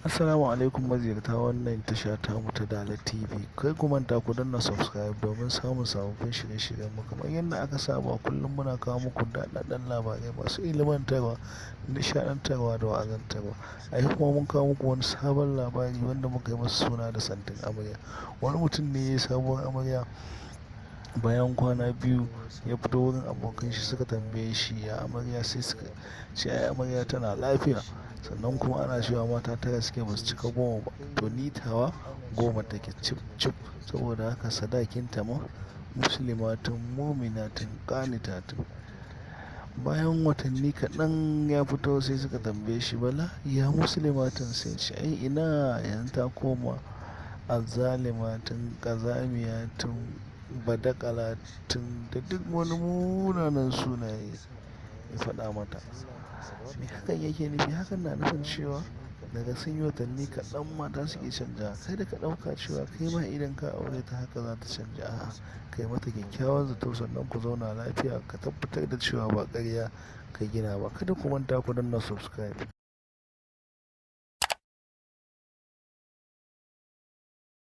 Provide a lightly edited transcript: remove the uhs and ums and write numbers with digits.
Assalamu alaikum maziyarta wannan tasha tamu ta Dala TV. Kar ku manta ku danna subscribe domin samun sababbin shirye-shiryenmu. Kamar yadda aka saba, kullum muna kawo muku daɗaɗɗen labarai masu ilmantarwa, nishaɗantarwa da wa'azantarwa. A yau kuma mun kawo muku wani sabon labari wanda muka yi masa suna da Santin Amarya. Wani mutum ne ya yi sabuwar amarya. Bayan kwana 2 ya fito wurin abokan shi, suka tambaye shi ya amarya, sai suka ce ai amarya tana lafiya. Sannan kuma ana cewa mata tara suke, basu cika 10 ba. To ni tawa 10 take cif cif. Saboda haka sadakinta ma muslimatun muminatun qanitatun. Bayan watanni kaɗan ya fito, sai suka tambaye shi, "Bala, ya muslimatun?" Sai ce ai ina, yanzu ta koma azzalimatun, ƙazamiyatun, badakalatun da duk wani munanan sunaye ya faɗa mata. Me hakan yake nufi? Hakan na nufin cewa daga sun yi watanni kaɗan mata suke canjawa. Kada ka ɗauka cewa kai ma idan ka aure ta haka za ta canja. A'a, kai mata kyakkyawan zato, sannan ku zauna lafiya, ka tabbatar da cewa ba ƙarya ka gina ba. Kada ku manta ku danna subscribe.